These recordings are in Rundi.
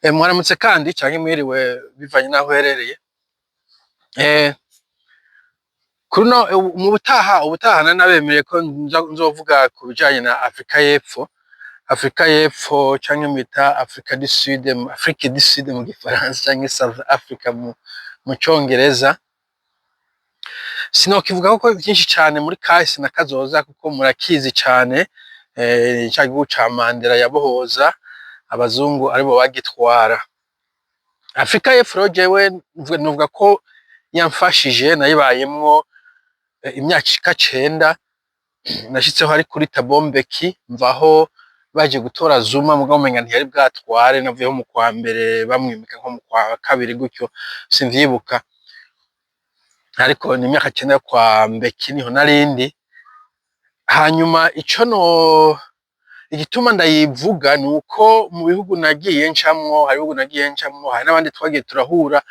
Mwaramutse kandi canke mwiriwe, bivanye n'aho uherereye. Kuri no mu butaha nari nabemereye ko nzovuga ku bijanye na Afrika y'Epfo, Afrika y'Epfo canke mwita Afrika du Sud, Afrique du Sud mu gifaransa canke South Africa mu congereza. Sinokivuga ko vyinshi cane muri kahise na kazoza, kuko murakizi cane. Ca gihugu ca Mandela yabohoza abazungu aribo bagitwara. Afrika y'Epfo rero, jewe novuga ko yamfashije. Nayibayemwo imyaka ishika 9. Nashitseho ari kuri Thabo Mbeki, mvaho baje gutora Zuma, mugabo umenga ntiyari bwatware. Navuyeho mu kwa mbere, bamwimika nko mu kwa kabiri gutyo, simvyibuka, ariko ni imyaka 9 yo kwa Mbeki niho narindi. Hanyuma ico no igituma ndayivuga ni uko mu bihugu nagiye ncamwo, hari ibihugu nagiye ncamwo, hari n'abandi twagiye turahura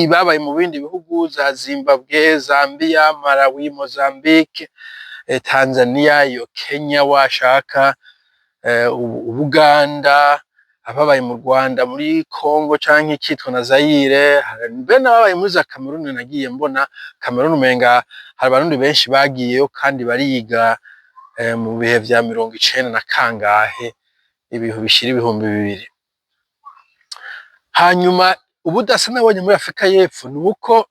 babaye mu bindi bihugu, za Zimbabwe, Zambia, Malawi, Mozambique, Tanzania, iyo Kenya washaka, Ubuganda, ababaye mu Rwanda, muri Congo canke icitwa na Zaire, mbe n'ababaye muri za Cameroon. Nagiye mbona Cameroon, umenga hari abarundi benshi bagiyeyo kandi bariga mu bihe vya 90 na kangahe, ibihu bishira 2000. Hanyuma ubudasa nabonye muri Afrika y'Epfo ni uko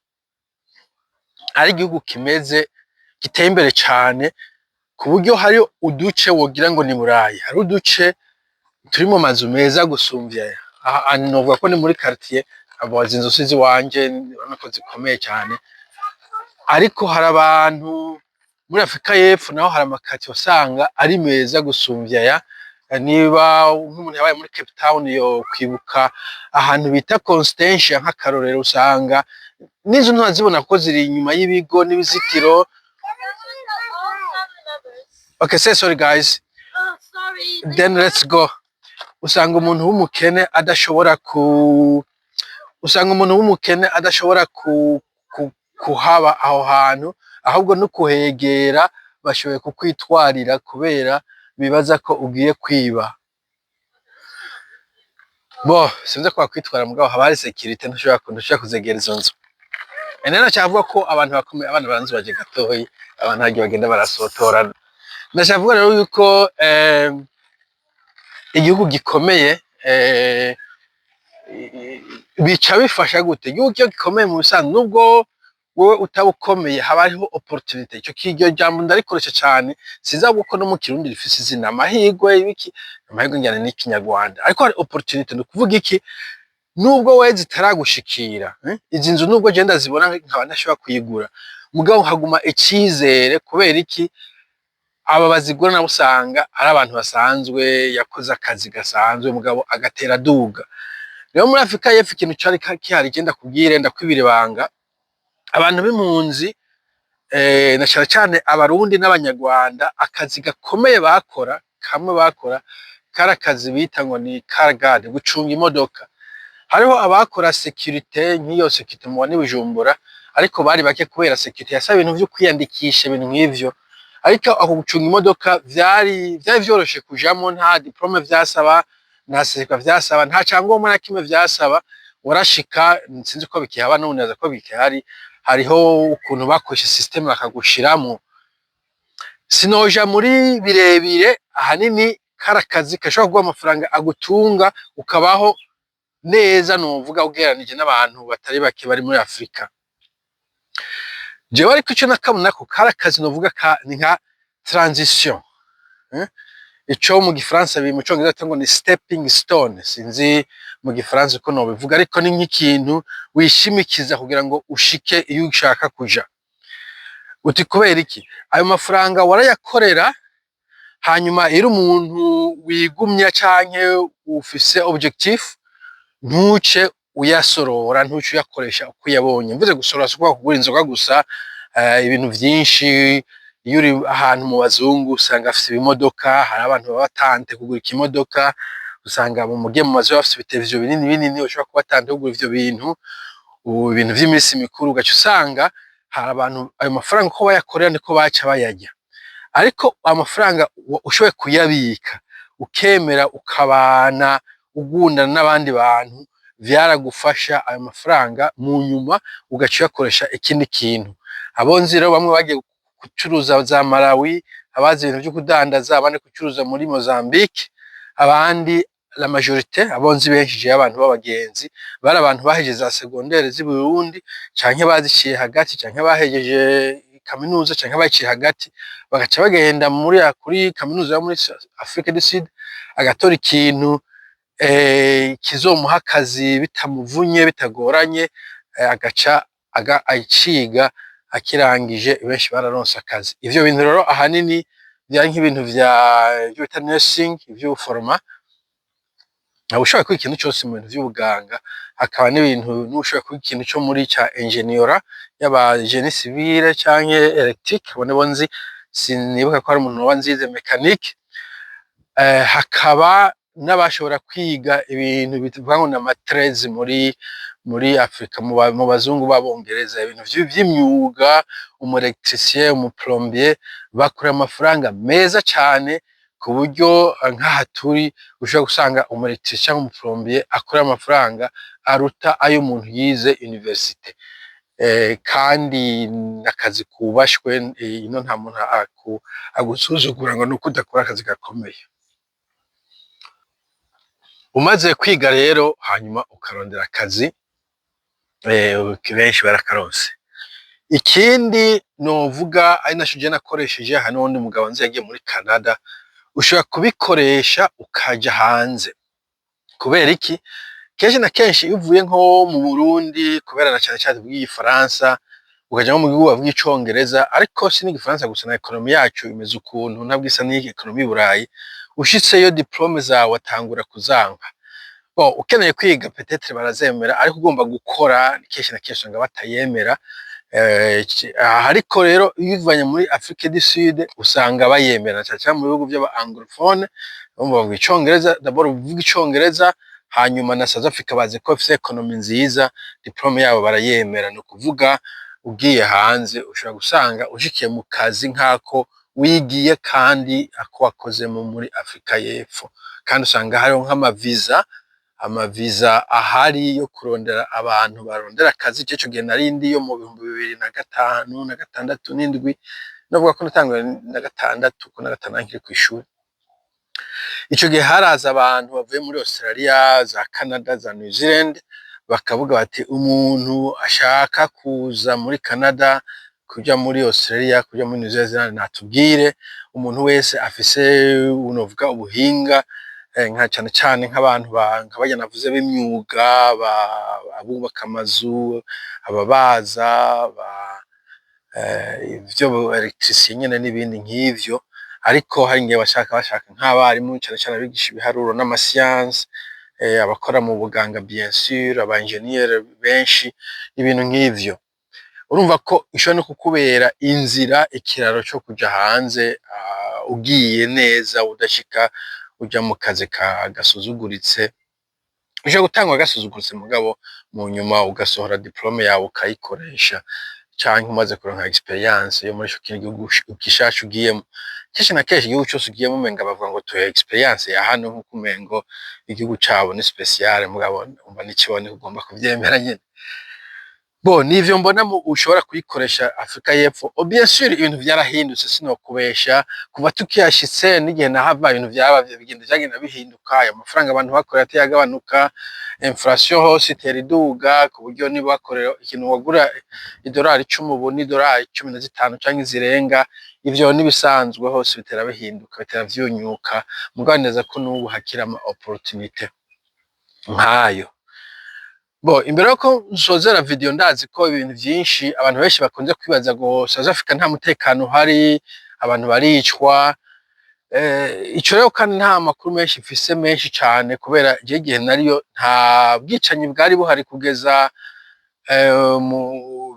ari igihugu kimeze giteye imbere cane, ku buryo hari uduce wogira ngo ni Burayi. Hari uduce turi mu mazu meza gusumvya aya. Aha novuga ko ni muri quartier abo izi nzu si iziwanje, urabona ko zikomeye cane, ariko hari abantu muri Afrika y'Epfo naho hari ama quartier usanga ari meza gusumvya aya. Niba nk'umuntu yabaye muri Cape Town yo kwibuka ahantu bita Constantia nk'akarorero, usanga n'inzu ntazibona kuko ziri inyuma y'ibigo n'ibizitiro. Okay, say sorry, guys. Oh, sorry. Then let's go. Usanga umuntu w'umukene adashobora kuhaba aho hantu, ahubwo no kuhegera bashoboye kukwitwarira kubera bibaza ko ugiye kwiba. Bo sinzi ko bakwitwara, mugabo haba hari sécurité, ntushobora kuzegera izo nzu. Ene nacavuga ko abantu bakomeye, abana baranzu baje gatoyi, abantu hagiye bagenda barasotorana. Ndashaka kuvuga rero yuko igihugu gikomeye bica bifasha gute? Igihugu iyo gikomeye, mu bisanzwe, nubwo wowe utaba ukomeye, haba hariho opportunity. Ico kiryo jambo ndarikoresha cane, sinzi ahubwo ko no mu Kirundi rifise izina, amahirwe, ibiki, amahirwe njyana n'ikinyarwanda, ariko hari opportunity. Ni ukuvuga iki? Nubwo wewe zitaragushikira, izi nzu, nubwo je ndazibona nkaba ntashobora kuyigura, mugabo nkaguma icizere. Kubera iki? Aba bazigura nabo usanga ari abantu basanzwe, yakoze akazi gasanzwe mugabo agatera aduga. Rero muri Afrika y'Epfo ikintu cari kihari, je ndakubwire, ndakwibira ibanga, abantu b'impunzi, na cane cane abarundi n'abanyarwanda, akazi gakomeye bakora, kamwe bakora, kari akazi bita ngo ni car guard, gucunga imodoka. Hariho abakora sécurité, nk'iyo sécurité mubona i Bujumbura, ariko bari bake kubera sécurité yasaba ibintu vyo kwiyandikisha, ibintu nk'ivyo. Ariko aho gucunga imodoka vyari vyoroshe kujamwo, nta diplôme vyasaba, nta certificat vyasaba, nta cangombwa na kimwe vyasaba. Warashika, sinzi ko bikihaba n'ubu, nibaza ko bikihari, hariho ukuntu bakoresha système bakagushiramwo. Sinoja muri birebire, ahanini kari akazi gashobora kuguha amafaranga agutunga ukabaho neza, novuga ugereranije n'abantu batari bake bari muri Afrika. Jewe ariko ico nakabona ko kari akazi novuga ka ni nka transition, eh? Ico mu gifaransa biri mu congereza bita ngo ni stepping stone, sinzi mu gifaransa uko nobivuga, ariko ni nk'ikintu wishimikiza kugira ngo ushike iyo ushaka kuja. Uti kubera iki? Ayo mafaranga warayakorera, hanyuma iyo uri umuntu wigumya canke ufise objectif, ntuce uyasorora, ntuce uyakoresha uko uyabonye. Mvuze gusorora si ukuvuga kugura inzoga gusa, ibintu vyinshi. Iyo uri ahantu mu bazungu usanga bafise ibimodoka, hari abantu baba tentés kugura ikimodoka, usanga mu mugiye mu mazu bafise ibiteleviziyo binini binini, ushobora kuba tenté kugura ivyo bintu, ubu ibintu vy'iminsi mikuru, ugaca usanga hari abantu ayo mafaranga uko bayakorera niko baca bayarya. Ariko amafaranga ushoboye kuyabika, ukemera ukabana. ugundana n'abandi bantu, vyaragufasha. Ayo mafaranga mu nyuma ugaca uyakoresha ikindi kintu. Abo nzi rero, bamwe bagiye gucuruza za Malawi, abazi ibintu vyo kudandaza, abandi gucuruza muri Mozambique, abandi, la majorité, abo nzi benshi jewe, abantu b'abagenzi, bari abantu bahejeje za secondaire z'i Burundi canke baziciye hagati, canke bahejeje kaminuza canke bayiciye hagati, bagaca bagenda muri kuri kaminuza yo muri Afrique du Sud, agatora ikintu kizomuha akazi bitamuvunye, bitagoranye, agaca aciga. Akirangije, benshi bararonse akazi. Ivyo bintu rero ahanini vyari nk'ibintu vya ivyo bita nursing, ivy'ubuforoma. Ntawe ushobora kwiga ikintu cose mu bintu vy'ubuganga, hakaba n'ibintu n'ushobora kwiga ikintu co muri ca ingénieur, yaba génie civil canke électrique. Abo nibo nzi. Sinibuka ko hari umuntu woba nzize mécanique. Hakaba n'abashobora kwiga ibintu bivuga ngo n'ama trades muri Afrika, mu bazungu b'abongereza, ibintu vy'imyuga, umu électricien, umu plombier, bakora amafaranga meza cane, ku buryo nk'aha turi ushobora gusanga umu électricien canke umu plombier akora amafaranga aruta ayo umuntu yize université. Kandi n'akazi kubashwe. Ino nta muntu agusuzugura ngo nuko udakora akazi gakomeye. Umaze kwiga rero, hanyuma ukarondera akazi, benshi barakaronse. Ikindi novuga, ari naco je nakoresheje aha, n'uwundi mugabo nzi yagiye muri Canada, ushobora kubikoresha ukaja hanze. Kubera iki? Kenshi na kenshi iyo uvuye nko mu Burundi, kubera na cane cane tuvuga igifaransa, ukaja nko mu gihugu bavuga icongereza, ariko si n'igifaransa gusa, na économie yacu imeze ukuntu, ntabwo isa n'iyi économie y'Iburayi. Ushitseyo, diplôme zawe atangura kuzanka. Bon, ukeneye kwiga, peut-être barazemera, ariko ugomba gukora, kenshi na kenshi usanga batayemera. Ariko rero iyo uvanye muri Afrique du Sud, usanga bayemera, cane cane mu bihugu vy'aba anglophone, bumva bavuga icongereza d'abord, uvuga icongereza. Hanyuma na South Africa bazi ko ifise économie nziza, diplôme yabo barayemera. Ni ukuvuga ugiye hanze, ushobora gusanga ushikiye mu kazi nk'ako wigiye kandi ako wakozemo muri Afrika y'Epfo. Kandi usanga hariho nk'amaviza, amaviza ahari yo kurondera abantu barondera akazi. Ico gihe nari ndiyo mu 2005 na gatandatu n'indwi, novuga ko natanguye na gatandatu, ko na gatanu nkiri kw'ishuri. Ico gihe haraza abantu bavuye muri Australia, za Canada, za New Zealand, bakavuga bati: "Umuntu ashaka kuza muri Canada, kuja muri Australia, kuja muri New Zealand, natubwire." Umuntu wese afise, novuga, ubuhinga, nka cane cane nk'abantu nka barya navuze b'imyuga, abubaka amazu, ababaza, ivyo électricien nyene n'ibindi nk'ivyo. Ariko hari igihe bashaka nk'abarimu, cane cane abigisha ibiharuro n'ama sciences, abakora mu buganga, bien sûr, aba ingénieur benshi, ibintu nk'ivyo. Urumva ko ishobora no kukubera inzira, ikiraro co kuja hanze, ugiye neza, udashika uja mu kazi gasuzuguritse. Ushobora gutangura gasuzuguritse, mugabo mu nyuma ugasohora diplôme yawe ukayikoresha, canke umaze kuronka expérience yo muri ico kindi gihugu gishasha ugiyemwo. Kenshi na kenshi, igihugu cose ugiyemwo, umenga bavuga ngo tuhe expérience ya hano, nkuko umengo igihugu cabo ni spécial. Mugabo umva n'ikiboneka, ugomba kuvyemera nyene. Bon, nivyo mbona ushobora kuyikoresha Afrika y'Epfo. Bien sûr, ibintu vyarahindutse, sinokubesha. Kuva tukihashitse n'igihe nahava, ibintu vyaba bigenda, vyagenda bihinduka. Ayo mafaranga abantu bakorera ateye agabanuka, inflation hose itera iduga, ku buryo niba bakorera ikintu wagura idolari 10, ubu ni idolari 15 canke zirenga. Ivyo n'ibisanzwe, hose bitera bihinduka, bitera vyunyuka. Mugabo neza ko n'ubu hakiri ama opportunité nkayo. Bon, imbere yuko nsozera video, ndazi ko ibintu vyinshi abantu benshi bakunze kwibaza ngo South Africa nta mutekano uhari, abantu baricwa. Ico rero kandi nta makuru menshi mfise, menshi cane, kubera jewe igihe nariyo nta bwicanyi bwari buhari kugeza mu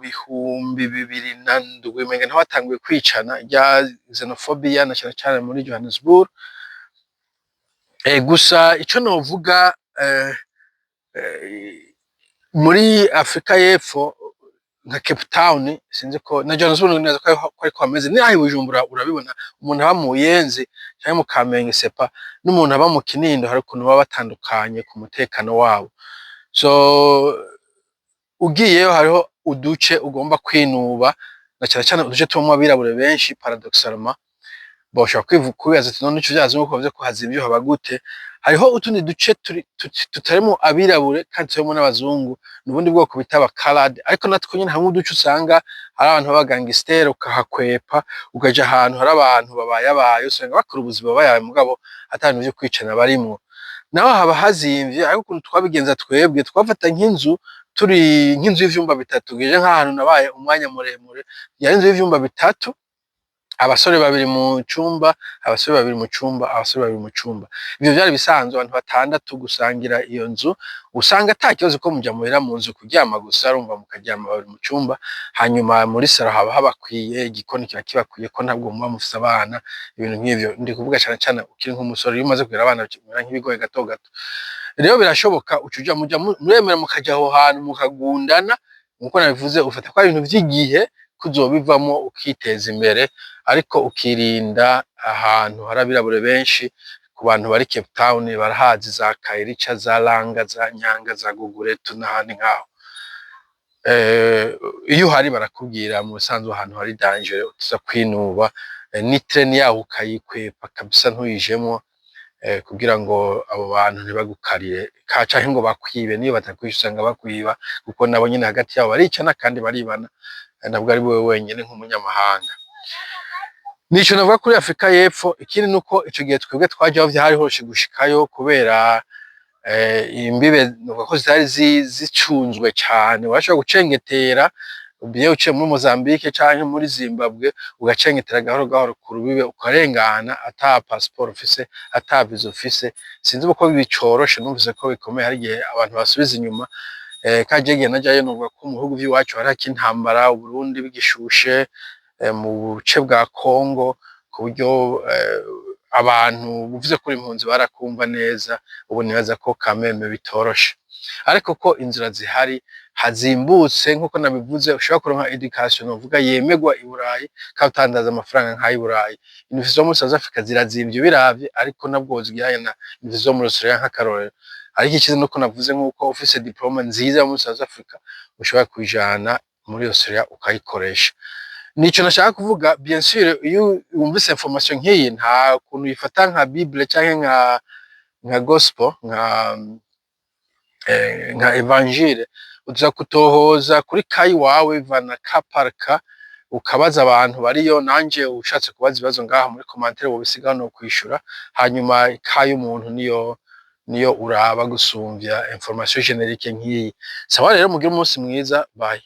2007, umenga niho hatanguye kwicana rya xenophobia, na cane cane muri Johannesburg. Gusa ico novuga, muri Afrika y'Epfo Nka Cape Town, sinzi ko na Johannesburg neza ko ariko hameze. Naho i Bujumbura urabibona, umuntu aba mu Buyenzi canke mu Kamenge sepa n'umuntu aba mu Kinindo, hari ukuntu baba batandukanye ku mutekano wabo. So ugiyeyo hariho uduce ugomba kwinuba, na cane cane uduce tubamwo abirabure benshi. Paradoxalement, boshobora kwibaza ati: "None ico vyazungu ko bavuze ko hazimvye, haba gute?" Hariho utundi duce tutarimwo abirabure kandi turimwo n'abazungu, n'ubundi bwoko bita aba coloured, ariko natwo nyene harimwo uduce usanga hari abantu b'abagangisiteri, ukahakwepa ukaja ahantu hari abantu babayabaye, usanga bakora ubuzima babayabaye, mugabo ata bintu vyo kwicana barimwo. Naho haba hazimvye, ariko ukuntu twabigenza twebwe, twafata nk'inzu, turi nk'inzu y'ivyumba bitatu. Ngeje nk'ahantu nabaye umwanya muremure, yari inzu y'ivyumba bitatu, abasore babiri mu cumba, abasore babiri mu cumba, abasore babiri mu cumba. Ivyo vyari bisanzwe, abantu batandatu gusangira iyo nzu, usanga ata kibazo ko muja muhira mu nzu kuryama gusa. Urumva, mukaryama babiri mu cumba, hanyuma muri salon haba habakwiye, igikoni kiba kibakwiye, ko ntabwo muba mufise abana, ibintu nk'ivyo. Ndi kuvuga cane cane ukiri nk'umusore. Iyo umaze kugira abana bimera nk'ibigoye gato gato. Rero birashoboka, uca uja muja muremera mukaja aho hantu mukagundana. Nkuko nabivuze, ufata ko ari ibintu vy'igihe, kuzobivamo ukiteza imbere, ariko ukirinda ahantu hari abirabure benshi. Ku bantu bari Cape Town barahazi, za Khayelitsha, za Langa, za Nyanga, za Guguletu n'ahandi nkaho. Iyo uhari barakubwira mu bisanzwe ahantu hari danger, uza kwinuba, n'itreni yaho ukayikwepa kabisa, ntuyijemwo, kugira ngo abo bantu ntibagukarire canke ngo bakwibe. Niyo batakwishe usanga bakwiba, kuko nabo nyene hagati yabo baricana kandi baribana, ntabwo ari wewe wenyene nk'umunyamahanga. Nico navuga kuri Afrika y'Epfo. Ikindi nuko ico gihe twebwe twajayo vyari horoshe gushikayo, kubera imbibe novuga ko zitari zicunzwe cane. Warashobora gucengetera ubiye uciye muri Mozambique canke muri Zimbabwe, ugacengetera gahoro gahoro ku rubibe, ukarengana ata passport ufise, ata visa ufise. Sinzi uko bicoroshe, numvise ko bikomeye, hari igihe abantu basubiza inyuma. Kandi igihe najayo, novuga ko mu bihugu vy'iwacu hari hakintambara, Uburundi bigishushe, mu buce bwa Congo, ku buryo abantu uvuze ko uri impunzi barakumva neza. Ubu nibaza ko kameme bitoroshe, ariko ko inzira zihari hazimbutse, nkuko nabivuze, ushobora kuronka education novuga yemegwa i Burayi kandi utandaza amafaranga nk'ayi Burayi. Université zo muri South Africa zirazimvye ubiravye, ariko nabwo wozigereranya na université zo muri Australia nk'akarorero. Ariko iciza nuko navuze, nkuko ufise diplôme nziza yo muri South Africa, ushobora kuyijana muri Australia ukayikoresha. Nico nashaka kuvuga. Bien sûr, iyo wumvise information nk'iyi, nta kuntu uyifata nka bible canke nka gospel, nka évangile. Uza kutohoza kuri kayi wawe bivana cas par cas, ukabaza abantu bariyo. Nanje ushatse kubaza ibibazo ngaha muri commentaire wobisiga no kwishura. Hanyuma cas y'umuntu niyo uraba gusumvya information générique nk'iyi. Sawa rero, mugire umunsi mwiza, bye.